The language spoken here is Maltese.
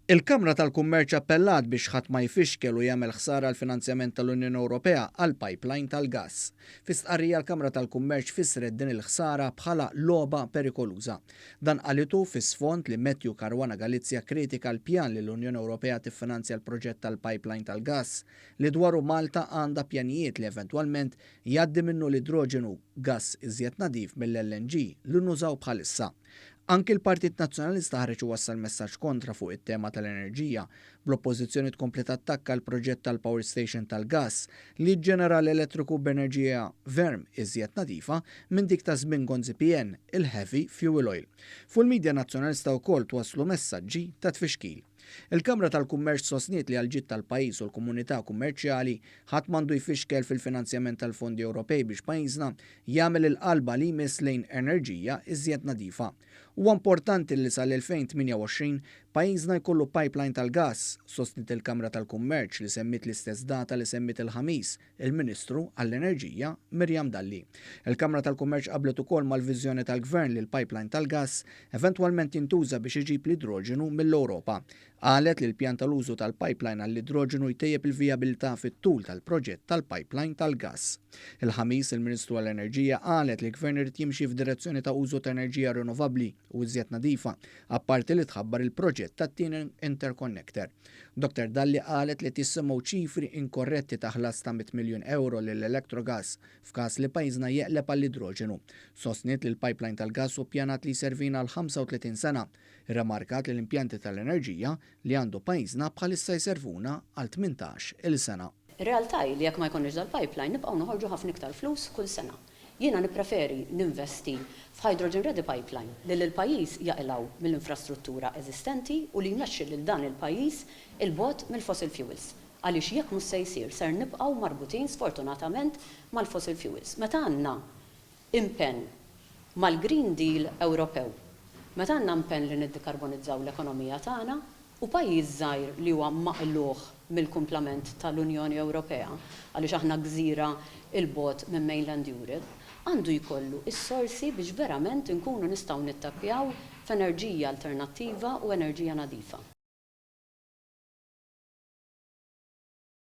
Il-Kamra tal-Kummerċ appellat biex ħadd ma jfixkel u jagħmel ħsara l-finanzjament tal-Unjoni Ewropea għal pipeline tal-gass. Fi stqarrija, l-Kamra tal-Kummerċ fissret din il-ħsara bħala logħba perikoluża. Dan qalitu fi sfond li Matthew Caruana Galizia kritika l-pjan li l-Unjoni Ewropea tiffinanzja l-proġett tal-pipeline tal-gass li dwaru Malta għandha pjanijiet li eventwalment jgħaddi minnu l-idroġenu, gass iżjed nadif mill-LNG li nużaw bħalissa. Anki l-Partit Nazzjonalista ħareġ wassal messaġġ kontra fuq it-tema tal-enerġija, bl-oppożizzjoni tkompli tattakka l-proġett tal-power station tal-gas li ġġenera l-elettriku b'enerġija ferm iżjed nadifa minn dik ta' żmien Gonzi PN, il-heavy fuel oil. Fuq il-medja nazzjonalista wkoll twasslu messaġġi ta' tfixkil. Il-Kamra tal-Kummerċ sostniet li għall-ġid tal-pajjiż u l-komunità kummerċjali ħadd m'għandu jfixkel fil-finanzjament tal-fondi Ewropej biex pajjiżna jagħmel il-qalba li jmiss lejn enerġija iżjed nadifa. Huwa importanti li sal-2028 pajjiżna jkollu pipeline tal-gas, sostniet il-Kamra tal-Kummerċ li semmit l-istess data li semmit il-Ħamis il-Ministru għall-Enerġija Miriam Dalli. Il-Kamra tal-Kummerċ qablet ukoll mal-viżjoni tal-Gvern li l-pipeline tal-gas eventwalment jintuża biex iġib l-idroġenu mill-Ewropa. Qalet li l-pjan tal-użu tal-pipeline għall-idroġenu jtejjeb il-vijabilità fit-tul tal-proġett tal-pipeline tal-gas. Il-Ħamis, il-Ministru għall-Enerġija qalet li l-Gvern irid jimxi f'direzzjoni ta' użu ta' enerġija rinnovabbli u iżjed nadifa, apparti li tħabbar il-proġett tat-tieni interconnector. Dr. Dalli qalet li tissemgħu ċifri inkorretti ta' ħlas ta' 100 miljun euro lill-Electrogas f'każ li pajjiżna jeqleb għall-idroġenu. Sostniet li l-pipeline tal-gas hu pjanat li jservina għal 35 sena. Irremarkat li l-impjanti tal-enerġija li għandu pajjiżna bħalissa jservuna għal 18 il sena. Ir-realtà hi li jekk ma jkollniex dal-pipeline nibqgħu noħorġu ħafna iktar flus kull sena. Jiena nippreferi ninvesti f'hydrogen ready pipeline li l-pajjiż jaqilgħu mill-infrastruttura eżistenti u li jmexxi lil dan il-pajjiż 'il bogħod mill-fossil fuels. Għaliex jekk mhux se jsir ser nibqgħu marbutin sfortunatament mal-fossil fuels. Meta għandna impenn mal-Green Deal Ewropew, meta għandna impenn li niddikarbonizzaw l-ekonomija tagħna, u pajjiż żgħir li huwa maqlugħ mill-kumplament tal-Unjoni Ewropea, għaliex aħna gżira 'il bogħod minn mainland Europe, għandu jkollu s-sorsi biex verament inkunu nistgħu nittappjaw f'enerġija alternattiva u enerġija nadifa.